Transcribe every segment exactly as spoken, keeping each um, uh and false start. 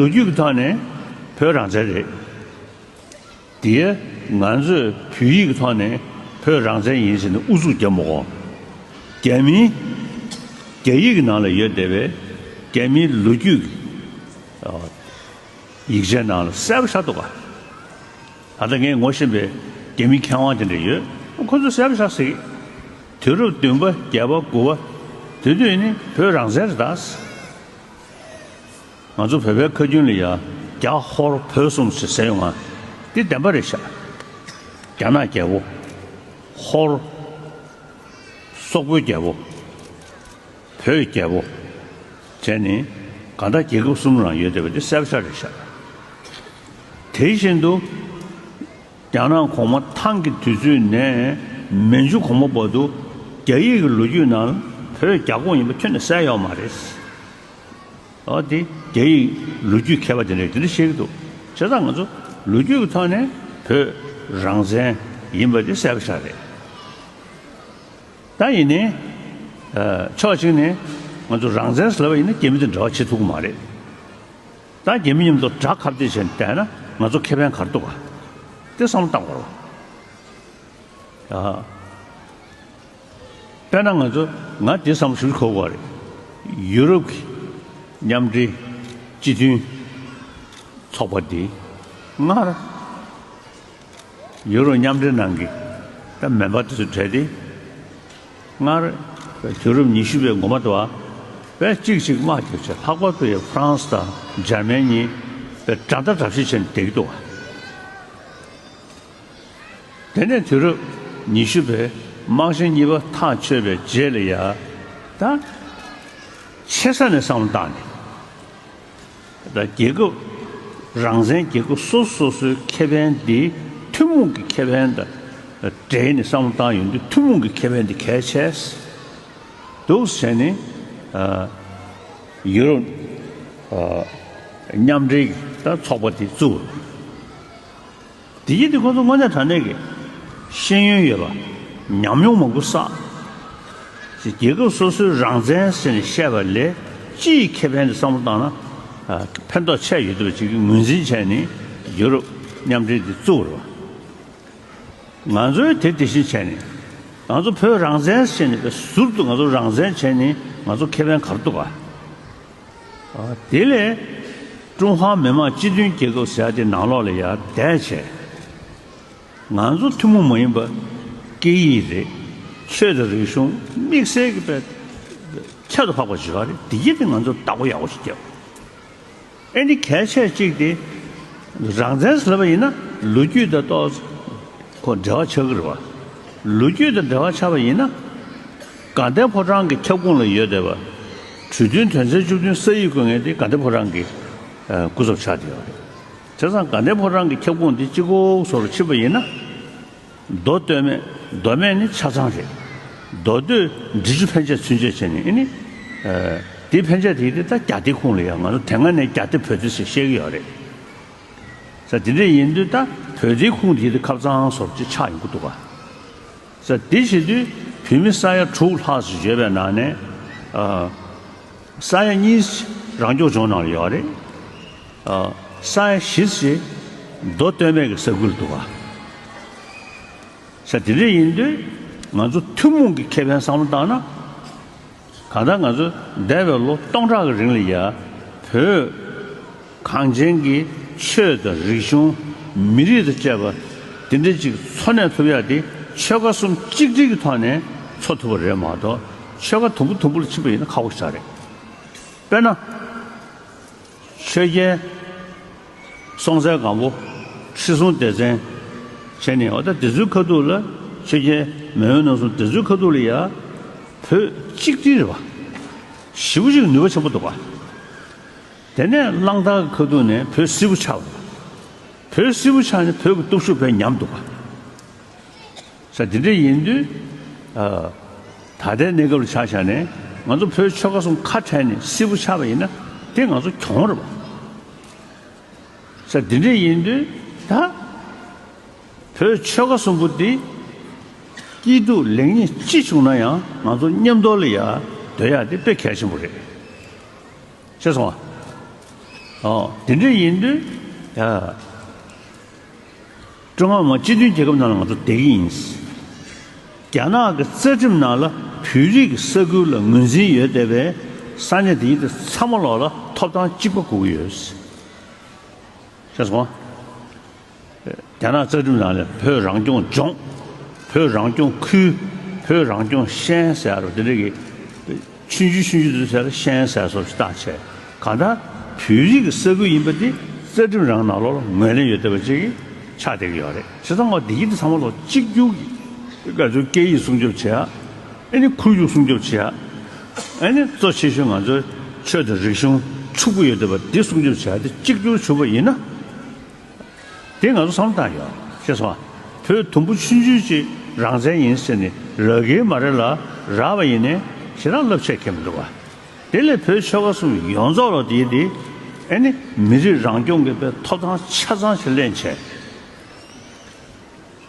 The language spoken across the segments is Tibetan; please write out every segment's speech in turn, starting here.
ལོ་རྒྱུས་ཀྱི་ཐོག་ནས་བོད་རང་བཙན་རེད། དེ་ང་ཚོས་བོད་ཡིག་གི་ཐོག་ནས་བོད་རང་བཙན་ཡིན་ཟེར་ནས་ཨུ་ཚུགས་རྒྱབ་མ་དགོས། རྒྱ་མིའི་རྒྱ་ཡིག་གི་ནང་ལ་ཡོད་བསྡད་པའི་རྒྱ་མིའི་ལོ་རྒྱུས་ཀྱི་ཡིག་ཆའི་ནང་ལ་གསལ་པོ་ཆགས་འདུག་ག་ད་ལྟ་ངས་ངོ་ཤེས་པའི་རྒྱ་མི་མཁས་དབང་དེ་འདྲ་ཡོད། ཁོ་ཚོས་གསལ་པོ་ཆགས་ཟེར་གི། དུས་རབས་བདུན་པ་བརྒྱད་པ་དགུ་པ་དེ་དུས་ནི་བོད་རང་བཙན་རེད་ད། ང་ཚོ་བོད་པའི་ཁ་རྒྱུན་ལ་ཡ་རྒྱ་ཧོར་བོད་གསུམ་ཞེས་ཟེར་ཡོང་ང་། འདི་བདེན་པ་རེད་ཤག་རྒྱ་ནག་རྒྱལ་པོ། ཧོར། སོག་པོའི་རྒྱལ་པོ། བོད་རྒྱལ་པོ། བྱས་ནས་གང་ལྟར་རྒྱལ་ཁབ་གསུམ་རང་ཡོད་བསྡད་པ་འདི་གསལ་པོ་ཆགས་རེད་ཤག་དེ་བཞིན་དུ། རྒྱ་ནག་གོང་མ་ཐང་གི་དུས་ཚོད་ནས་མན་ཇུ་གོང་མ་བར་དུ་རྒྱ་ཡིག་གི་ལོ་རྒྱུས་ནང་བོད་རྒྱ་ཁོངས་ཡིན་པ་ཁྱོན་ནས་གསལ་ཡོད་མ་རེད། འོ་དེ་རྒྱ་ཡིག་ལོ་རྒྱུས་མཁས་པ་དེ་འདྲས་དེ་འདྲ་བཤད་ཀྱི་འདུག་བྱས་ཙང་ང་ཚོ་ལོ་རྒྱུས་ཀྱི་ཐོག་ནས་བོད་རང་བཙན་ཡིན་པ་དེ་གསལ་པོ་ཆགས་རེད། ད་ཡིན་ནའི་ཕྱོགས་གཅིག་ནས་ང་ཚོ་རང་བཙན་ཟེར་ལབ་པ་ཡིན་ན་རྒྱ་མི་དང་འབྲེལ་བ་བྱེད་ཐུབ་ཀྱི་མ་རེད། ད་རྒྱ་མི་མཉམ་དུ་དགྲ་ཁ་གཏད་བྱས་ནས་བསྡད་ན་ང་ཚོ་ཁེ་ཕན་ག་རེ་འདུག་ག་དེ་བསམ་བློ་བཏང་དགོས་རེད། དཔེར་ན་ང་ཚོ་ང་དེ་བསམ་བློ་ཞིབ་འཁོར་དགོས་རེད། ཡུ་རོབ་ཀྱི་མཉམ་འབྲེལ་སྤྱི་མཐུན་ཚོགས་པ་འདི་སྔར་ཡུ་རོབ་མཉམ་འབྲེལ་ནང་གི་ད་མེམ་བར་དེ་ཚོ་གྲས་དེ་སྔར་དུས་རབས་ཉི་ཤུ་པའི་འགོ་མ་དུ་བ་བས་གཅིག་གཅིག་དམག་རྒྱབ་བྱས་ལྷག་པར་དུ་ཡང་ཧྥ་རན་སི་དང་འཇར་མན་གཉིས་བས་དགྲ་ཟླ་དགྲ་བཤེས་བྱས་ནས་བསྡད་ཀྱི་འདུག་བ། དེ་ནས་དུས་རབས་ཉི་ཤུ་པའི་དམག་ཆེན་གཉིས་པ་ཐག་ཆོད་པའི་རྗེས་ལ་ཡ། ད་ཆེ་ས་ནས་བསམ་བློ་བཏང་ནས། ད་རྒྱལ་ཁབ་རང་བཙན་རྒྱལ་ཁབ་སོ་སོ་སོའི་ཁེ་ཕན་འདི་ཐུན་མོང་གི་ཁེ་ཕན་དང་འབྲེལ་ནས་བསམ་བློ་བཏང་ཡོང་དུས་ཐུན་མོང་གི་ཁེ་ཕན་འདི་གལ་ཆེ་འདུག་ཟེར་ནས་ཡུ་རོབ་མཉམ་འབྲེལ་གྱི་ད་ཚོགས་པ་དེ་བཙུགས། དེ་ཡིན་དུས་ཁོ་ཚོ་དངོས་གནས་དྲང་གནས་ཀྱི་ཤེས་ཡོན་ཡོད་པ། ཉམས་མྱོང་མང་པོ་བསགས། རྒྱལ་ཁབ་སོ་སོའི་རང་བཙན་ཟེར་ནས་བཤད་པ་ལས་སྤྱི་ཡི་ཁེ་ཕན་དུ་བསམ་བློ་བཏང་ན་ཕན་ཐོགས་ཆེ་ཡོད་འདུག་ཅིག་གི་ངོས་འཛིན་བྱས་ནས་ཡུ་རོབ་མཉམ་འབྲེལ་འདི་བཙུགས་རེད་བ། ང་ཚོས་དེ་དེ་བཞིན་བྱས་ནས་ང་ཚོ་བོད་རང་བཙན་ཟེར་ནས་པའི་ཟུར་དུ་ང་ཚོ་རང་བཙན་བྱས་ནས་ང་ཚོ་ཁེ་ཕན་ག་རེ་འདུག་ག་དེ་ལས་ཀྲུང་ཧྭ་མི་དམངས་སྤྱི་མཐུན་རྒྱལ་ཁབ་ཟེར་ཡ་དེ་ནང་ལོགས་ལ་ཡར་བསྡད་བྱས། ང་ཚོ་ཐུན་མོང་མ་ཡིན་པ་སྐད་ཡིག་རེད། ཆོས་དང་རིག་གཞུང་དམིགས་བསལ་གྱི་དཔེ་ཁྱད་དུ་འཕགས་པ་ཞིག་ཡོད་རེད། དེ་ཡིན་དེ་ང་ཚོ་བདག་པོ་ཡག་པོ་ཞིག་རྒྱབ། ཨེ་ནི་གལ་ཆེ་གཅིག་དེ་རང་བཙན་ཟེར་བ་ཡིན་ན་ལོ་རྒྱུས་དང་ཏོག་ཁོ་འབྲེལ་བ་ཆགས་ཀྱི་རེད་བ། ལོ་རྒྱུས་དང་འབྲེལ་བ་ཆགས་པ་ཡིན་ན་དགའ་ལྡན་ཕོ་བྲང་གི་ཁྱབ་ཁོངས་ལ་ཡོད་བསྡད་པ། གྲོས་མཐུན་དོན་ཚན་བཅུ་བདུན་ས་ཡིག་བཀོད་མཁན་དེ་དགའ་ལྡན་ཕོ་བྲང་གི་སྐུ་ཚབ་ཆགས་བསྡད་ཡོད་རེད། བྱས་ཙང་དགའ་ལྡན་ཕོ་བྲང་གི་ཁྱབ་ཁོངས་འདི་གཅིག་པོ་བཟོ་འདྲ་ཕྱིན་པ་ཡིན་ན། མདོ་སྟོད་སྨད། མདོ་སྨད་ནི་ཆ་ཚང་རེད། མདོ་སྟོད་འབྲི་ཆུ་ཕན་ཆད་ཚུན་ཆད་བྱས་ནས་ཨེ་ནི། དེ་ཕན་ཆད་དེ་དེ་ད་རྒྱ་སྡེ་ཁོངས་ལ་ཡང་ང་ཚོ་དེ་སྔ་ནས་རྒྱ་སྡེ་བོད་སྡེ་ཟེར་བཤད་ཀྱི་ཡོད་རེད། ས་དེ་འདྲ་ཡིན་དུས་ད་བོད་སྡེ་ཁོངས་དེ་དེ་ཁབ་གཙང་བཟོ་འདྲ་ཅིག་ཆགས་ཡོང་གི་འདུག་ག་ས་དེ་བྱེད་དུས་བོད་མི་ས་ཡ་དྲུག་ལྷག་ཙམ་ཡོད་པའི་ནང་ནས། ཨ། ས་ཡ་གཉིས་རང་སྐྱོང་ལྗོངས་ནང་ལ་ཡོད་རེད། ཨ། ས་ཡ་བཞི་ཞིག་མདོ་སྟོད་སྨད་ཀྱི་ས་ཁུལ་འདུག་ག་ས་དེ་འདྲ་ཡིན་དུས་ང་ཚོ་ཐུན་མོང་གི་ཁེ་ཕན་བསམ་བློ་བཏང་ན། གང་ལྟར་ང་ཚོ་འདས་པའི་ལོ་སྟོང་ཕྲག་གི་རིང་ལ་ཡ་བོད། གངས་ཅན་གྱི་ཆོས་དང་རིག་གཞུང་། མི་རིགས་དང་བཅས་པ་དེ་འདྲ་ཅིག་འཚོ་གནས་ཐུབ་ཡག་དེ་ཆོལ་ཁ་གསུམ་གཅིག་སྒྲིལ་གྱི་ཐོག་ནས་འཚོ་ཐུབ་པ་རེད་མ་གཏོགས་ཆོལ་ཁ་དུམ་བུ་དུམ་བུ་ལ་ཕྱིན་པ་ཡིན་ན་ཁག་པོ་ཞིག་རེད། དཔེར་ན། ཆོས་རྒྱལ་སྲོང་བཙན་སྒམ་པོ། ཁྲི་སྲོང་ལྡེ་བཙན་བྱས་ནས་འོ་ད་དེ་ཚོའི་ཁ་ཐུག་ལ་ཆོས་རྒྱལ་མེས་དབོན་རྣམ་གསུམ་དེ་ཚོའི་ཁ་ཐུག་ལ་ཡ་བོད་གཅིག་སྒྲིལ་རེད་བ། ཞེ་པོ་ཅིག་ནུས་པ་ཆེན་པོ་འདུག་བ། དེ་ནས་གླང་དར་གྱི་ཁ་ཐུག་ནས་བོད་སིལ་བུ་ཆགས་པ། བོད་སིལ་བུ་ཆགས་ནས་བོད་ཀྱི་སྟོབས་ཤུགས་དཔེ་ཉམས་འདུག་ག་ས་དེ་འདྲ་ཡིན་དུས། ཨ། ད་ལྟའི་གནས་སྐབས་ལ་ཆ་བཞག་ནས་ང་ཚོ་བོད་ཆོལ་ཁ་གསུམ་ཁ་བྲལ་ནས་སིལ་བུ་ཆགས་པ་ཡིན་ན་དེ་ང་ཚོ་གྱོང་རེད་བ། ས་དེ་འདྲ་ཡིན་དུས་ད། བོད་ཆོལ་ཁ་གསུམ་པོ་འདི་སྐྱིད་སྡུག་ལེགས་ཉེས་ཅི་བྱུང་ན་ཡང་ང་ཚོ་མཉམ་དུ་ལ་ཡ་སྡོད་ཡ་དེ་དཔེ་གལ་ཆེན་པོ་རེད། ཤེས་སོང་ཨ། ཨོ་དེ་འདྲ་ཡིན་དུས་ཡ། ཀྲུང་ཧྭ་མི་དམངས་སྤྱི་མཐུན་རྒྱལ་ཁབ་ནང་ལ་ང་ཚོ་བསྡད་ཀྱི་ཡིན། རྒྱ་ནག་གི་རྩ་ཁྲིམས་ནང་ལ་བོད་རིགས་ཀྱི་ས་ཁུལ་ལ་ངོས་འཛིན་ཡོད་བསྡད་པའི་ས་གནས་དེ་ཡིན་དེ་ཚང་མ་ལོག་ལ་ཐོབ་ཐང་གཅིག་པ་དགོས་ཀྱི་ཡོད། ཤེས་སོང་། རྒྱ་ནག་རྩ་ཁྲིམས་ནང་ལ་བོད་རང་སྐྱོང་ལྗོངས། བོད་རང་སྐྱོང་ཁུལ། བོད་རང་སྐྱོང་ཤན་ཟེར་རོ་དེ་འདྲ་གི། ཆུང་ཆུང་ཆུང་ཆུང་དུ་ཟེར་ཤན་ཟེར་སོགས་ཀྱི་རྟགས་བྱས། གང་ལྟར་བོད་རིགས་ཀྱི་ས་ཁུལ་ཡིན་པ་དེ་རྩ་ཁྲིམས་རང་ནང་ལོགས་ལ་ངོས་ལེན་ཡོད་བསྡད་པ་ཅིག་ཆགས་བསྡད་ཀྱི་ཡོད་རེད། བྱས་ཙང་འོ་འདི་ཡིན་དེ་ཚང་མ་ལོག་གཅིག་གྱུར་གྱི་ང་ཚོའི་སྐད་ཡིག་སྲུང་སྐྱོབ་བྱེད་ཡ། ཨ་ནི་ཁོར་ཡུག་སྲུང་སྐྱོབ་བྱེད་ཡ། ཨ་ནི་གཙོ་ཆེ་ཤོས་ང་ཚོའི་ཆོས་དང་རིག་གཞུང་ཕྱུག་པོ་ཡོད་བསྡད་པ་འདི་སྲུང་སྐྱོབ་བྱེད་ཡ་དེ་གཅིག་གྱུར་བྱུང་བ་ཡིན་ན། དེ་ང་ཚོ་བསམ་བློ་བཏང་ཡོད། ཤེས་སོང་། བོད་དུམ་བུ་ཆུང་ཆུང་ཅིག་རང་བཙན་ཡིན་ཟེར་ནས་རག་གི་མ་རེད་ལ། རག་པ་ཡིན་ནའི་ཞེ་དྲག་རླབས་ཆེ་ཁེལ་མི་འདུག་བ། དེ་ལས་བོད་ཆོལ་ཁ་གསུམ་ཡོངས་རྫོགས་ལ་དེ་དེ་ཨ་ནི་མི་རིགས་རང་སྐྱོང་གི་དཔེ་ཐོབ་ཐང་ཆ་ཚང་ཞིག་ལེན་བྱས།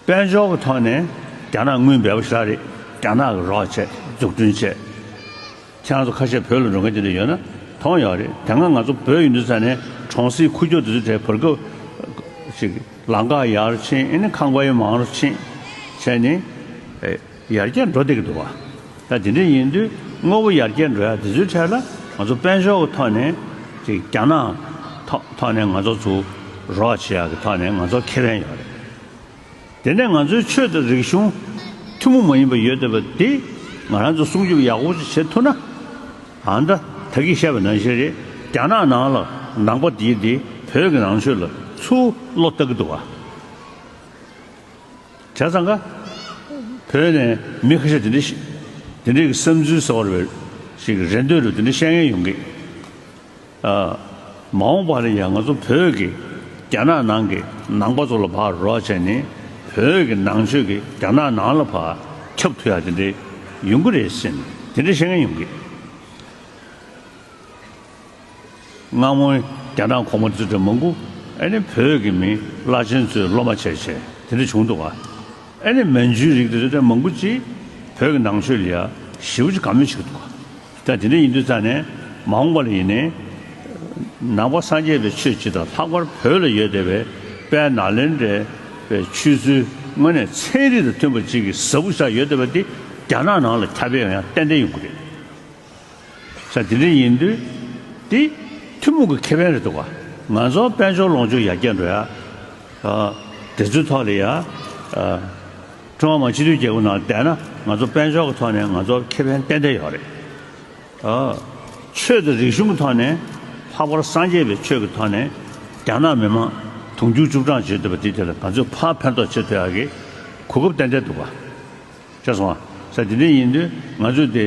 དཔལ་འབྱོར་གྱི་ཐོག་ནས་རྒྱ་ནག་དངུལ་འབེལ་པོ་ཞེ་དྲག་རེད། རྒྱ་ནག་གི་རོགས་བྱས། འཛུགས་སྐྲུན་བྱས། ཁྱེད་རང་ཚོ་ཁ་ཤས་བོད་ལ་འགྲོ་མཁན་དེ་འདྲ་ཡོད་ན་མཐོང་ཡོད་རེད། དེ་སྔ་ང་ཚོ་བོད་ཡིན་དུས་ཙ་ནས་གྲོང་གསེབ་ཁུག་ཀྱོག་དེ་ཚོ་དེ་བར་སྐབས་ཤིག་ལམ་ཁ་ཡར་ཕྱིན། ཨེ་ནི་ཁང་པ་ཡང་མང་རུ་ཕྱིན་བྱས་ནས་ཨེ་ཡར་རྒྱས་འགྲོ་བསྡད་ཀྱི་འདུག་བ། ད་དེ་འདྲ་ཡིན་དུས་དངོས་པོ་ཡར་རྒྱས་འགྲོ་ཡ་དེ་ཚོའི་གྲས་ལ་ང་ཚོ་དཔལ་འབྱོར་གྱི་ཐོག་ནས་ཅིག་རྒྱ་ནག་ཐོག་ཐོག་ནས་ང་ཚོ་ཚུར་རོགས་བྱེད་ཡ་གི་ཐོག་ནས་ང་ཚོར་ཁེ་ཕན་ཡོད་རེད། དེ་ནས་ང་ཚོའི་ཆོས་དང་རིག་གཞུང་ཐུན་མོང་མ་ཡིན་པ་ཡོད་བསྡད་པ་དེ་ང་རང་ཚོ་སྲུང་སྐྱོབ་ཡག་པོ་ཅིག་བྱེད་ཐུབ་ན། ཨ་ད་ད་གིན་བཤད་པ་ནང་བཞིན་རེད། རྒྱ་ནག་ནང་ལ་ནང་པ་དེ་དེ་བོད་ཀྱི་ནང་ཆོས་ལ་ཚུར་བློ་གཏད་ཀྱི་འདུག་བ། བྱས་ཙང་ཀ་བོད་ནས་མི་ཁ་ཤས་དེ་འདྲ་ཞིག་དེ་འདྲའི་གི་བསམ་ཚུལ་ཟེར་བ་རེད་པས་ཞིག་རེ་འདོད་རུ་དེ་འདྲ་བཤད་མཁན་ཡོང་གི། ཨ། མ་འོངས་པ་ལ་ཡང་ང་ཚོ་བོད་ཀྱི་རྒྱ་ནག་ནང་གི་ནང་པ་ཚོ་ལ་ཕར་རོགས་བྱས་ནས་བོད་ཀྱི་ནང་ཆོས་ཀྱི་རྒྱ་ནག་ནང་ལ་ཕར་ཁྱབ་ཐུབ་ཡ་དེ་འདྲའི་ཡོང་གི་རེད་ཟེར་ནས་དེ་འདྲ་བཤད་མཁན་ཡོང་གི། སྔ་མོའི་རྒྱ་ནག་གོང་མ་དེ་ཚོ་མང་པོ་ཨ་ནི་བོད་ཀྱི་མི་བླ་ཆེན་ཚོའི་སློབ་མ་བྱས་བྱས་དེ་འདྲ་བྱུང་འདུག་ག། ཨ་ནི་མན་ཇུའི་རིགས་དེ་ཚོ་མང་པོ་ཅིག་བོད་ཀྱི་ནང་ཆོས་ལ་ཡ་ཞེ་པོ་ཅིག་དགའ་མོས་བྱེད་ཀྱི་འདུག་ག། ད་དེ་འདྲ་ཡིན་དུས་ཙ་ནས་མ་འོངས་པ་ལ་ཡིན་ནའི་ནང་པ་སངས་རྒྱས་པའི་ཆོས་སྤྱི་དང་ལྷག་པར་བོད་ལ་ཡོད་བསྡད་པའི་དཔལ་ནཱ་ལེནྡྲའི་པའི་ཆོས་ཚུལ་དངོས་གནས་ཚན་རིག་དང་མཐུན་པ་ཅིག་གི་ཟབ་པོ་ཞིག་ཡོད་བསྡད་པ་དེ་རྒྱ་ནག་ནང་ལ་ཁྱབ་སྤེལ་ཡོང་ཡ་ཏན་ཏན་ཡོང་གི་རེད། ས་དེ་འདྲ་ཡིན་དུས་དེ་ཐུན་མོང་གི་ཁེ་ཕན་རེད་འདུག་ག། ང་ཚོ་དཔལ་འབྱོར་ལོངས་སྤྱོད་ཡར་རྒྱས་འགྲོ་ཡ། ཨ། དེ་ཚོའི་ཐོག་ལ་ཡ། ཨ། ཀྲུང་ཧྭ་མི་དམངས་སྤྱི་མཐུན་རྒྱལ་ཁབ་ནང་བསྡད་ན་ང་ཚོ་དཔལ་འབྱོར་གྱི་ཐོག་ནས་ང་ཚོར་ཁེ་ཕན་ཏན་ཏན་ཡོད་རེད། ཨ། ཆོས་དང་རིག་གཞུང་གི་ཐོག་ནས་ལྷག་པར་སངས་རྒྱས་པའི་ཆོས་ཀྱི་ཐོག་ནས་རྒྱ་ནག་མི་མང་དུང་ཕྱུར་བཅུ་གྲངས་བྱེད་ཐུབ་པ་དེ་དེ་ལ་ང་ཚོས་ཕར་ཕན་ཐོགས་བྱེད་ཐུབ་ཡག་གི་གོ་སྐབས་ཏན་ཏན་འདུག་ག། ཤེས་སོང་ཨ། ས་དེ་འདྲ་ཡིན་དུས་ང་ཚོས་དེ་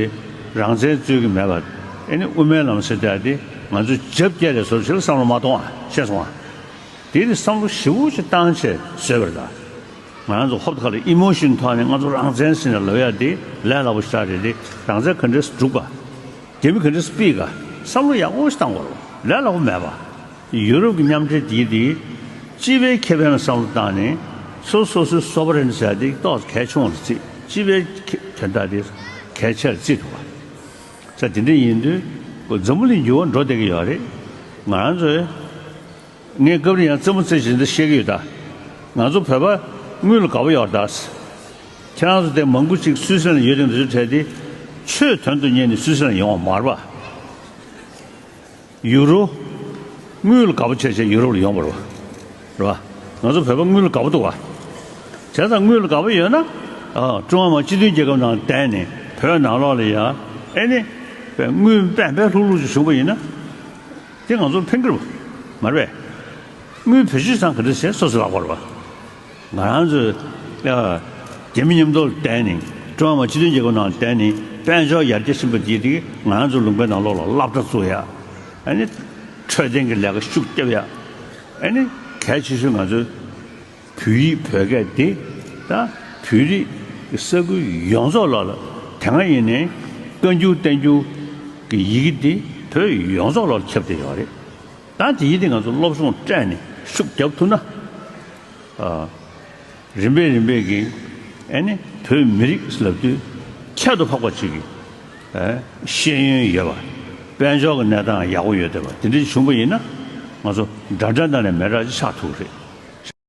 རང་བཙན་རྩོད་ཀྱི་མེད་པ། ཨེ་ནི་དབུ་མའི་ལམ་ཟེར་དེ་དེ་ང་ཚོས་རྒྱབ་བསྐྱལ་རེད་བཟོ་ཞིག་ལ་བསམ་བློ་མ་གཏོང་ཨ། ཤེས་སོང་ཨ། དེ་ནི་བསམ་བློ་ཞེ་པོ་ཅིག་བཏང་བྱས་བཟོས་པ་རེད་ད། ང་རང་ཚོ་ཧོབ་ཁ་ལ་ཨི་མོ་ཤིན་ཐོག་ནས་ང་ཚོ་རང་བཙན་ཟེར་ནས་ལབ་ཡ་དེ་ལས་སླ་པོ་ཞིག་རེད་དེ། རང་བཙན་ག་འདྲས་སྒྲུབ་ག། རྒྱ་མི་ག་འདྲས་སྤེལ་ག། བསམ་བློ་ཡག་པོ་ཞིག་བཏང་དགོས་རེད། ལས་སླ་པོ་མེད་པ། ཡུ་རོབ་ཀྱི་མཉམ་འབྲེལ་དེ་དེ་སྤྱི་པའི་ཁེ་ཕན་ལ་བསམ་བློ་བཏང་ནས་སོ་སོ་སོའི་སོ་བ་རེན་ཟེར་ཡ་དེ་ཏོག་ཙམ་གལ་ཆུང་བ་ལ་བརྩིས། སྤྱི་པའི་ཁེ་དོན་དག་དེ་གལ་ཆེ་ལ་བརྩིས་འདུག་ག། ས་དེ་འདྲ་ཡིན་དུས་འཛམ་བུ་གླིང་འགྱུར་བ་འགྲོ་བསྡད་ཀྱི་ཡོད་རེད། ང་རང་ཚོའི་ངས་སྐབས་རེ་ཡང་རྩེད་མོ་རྩེ་བཞིན་དུ་བཤད་ཀྱི་ཡོད་ད། ང་ཚོ་བོད་པ་དངུལ་ལ་དགའ་པོ་ཡོད་ད། ཁྱེད་རང་ཚོ་དེ་མང་པོ་ཅིག་སུད་སི་ལན་ཡོད་དེ་འདི་ཚོ་བྲལ་ཏེ་ཆོས་དོན་དུ་གཉེར་ནས་སུད་སི་ལན་ཡོང་བ་མ་རེད་པ། ཡུ་རོ། དངུལ་ལ་དགའ་པོ་བྱས་བྱས་ཡུ་རོབ་ལ་ཡོང་བ་རེད་པ། རེད་པ། ང་ཚོ་བོད་པ་དངུལ་ལ་དགའ་པོ་འདུག་པ། བྱས་ཙང་དངུལ་ལ་དགའ་པོ་ཡོད་ན། ཨ། ཀྲུང་ཧྭ་མི་དམངས་སྤྱི་མཐུན་རྒྱལ་ཁབ་ནང་བསྡད་ནས་བོད་ནང་ལོགས་ལ་ཡ། ཨེ་ནི། དངུལ་པན་པན་ལྷུག་ལྷུག་ཅིག་བྱུང་པ་ཡིན་ན། དེ་ང་ཚོར་ཕན་གྱི་རེད་པ། མ་རེད་པས། དངུལ་བེད་སྤྱོད་བཏང་ག་འདྲ་བྱས་སོ་སོ་ལག་པ་རེད་པ། ང་རང་ཚོས་ཡ། རྒྱ་མི་མཉམ་དུ་བསྡད་ནས་ཀྲུང་ཧྭ་མི་དམངས་སྤྱི་མཐུན་རྒྱལ་ཁབ་ནང་བསྡད་ནས་དཔལ་འབྱོར་ཡར་རྒྱས་ཕྱིན་པ་དེ་དེ་ང་རང་ཚོ་ལུང་པའི་ནང་ལོགས་ལ་སློབ་གྲྭ་བཙུགས་ཡ། ཨ་ནི། འཕྲོད་བསྟེན་གྱི་ལས་ཀ་ཤུགས་རྒྱབ་ཡ། ཨ་ནི། གལ་ཆེ་ཤོས་ང་ཚོའི་བོད་ཡིག་བོད་སྐད་དེ་ད་བོད་རིགས་ཀྱི་ས་ཁུལ་ཡོངས་རྫོགས་ལ་ལ་དེ་སྔ་ཡིན་ནའི་བཀའ་འགྱུར་བསྟན་འགྱུར་གྱི་ཡི་གེ་དེ་བོད་ཡོངས་རྫོགས་ལ་ཁྱབ་བསྡད་ཡོད་རེད། ད་དེ་ཡིན་དེ་ང་ཚོ་སློབ་སྦྱོང་སྤྲད་ནས་ཤུགས་རྒྱབ་ཐུབ་ན། ཨ། རིམ་པས་རིམ་པས་ཀྱིས་ཨ་ནི་བོད་མི་རིགས་ལབ་དུས་ཁྱད་དུ་འཕགས་པ་ཅིག་གི་ཨ་ཤེས་ཡོན་ཡོད་པ། དཔལ་འབྱོར་གྱི་གནས་སྟངས་ཡག་པོ་ཡོད་བསྡད་པ་དེ་འདྲ་བྱུང་པ་ཡིན་ན། ང་ཚོ་འདྲ་འདྲ་ནང་ནས་མི་འདྲ་ཅིག་ཆགས་ཐུབ་ཀྱི་རེད།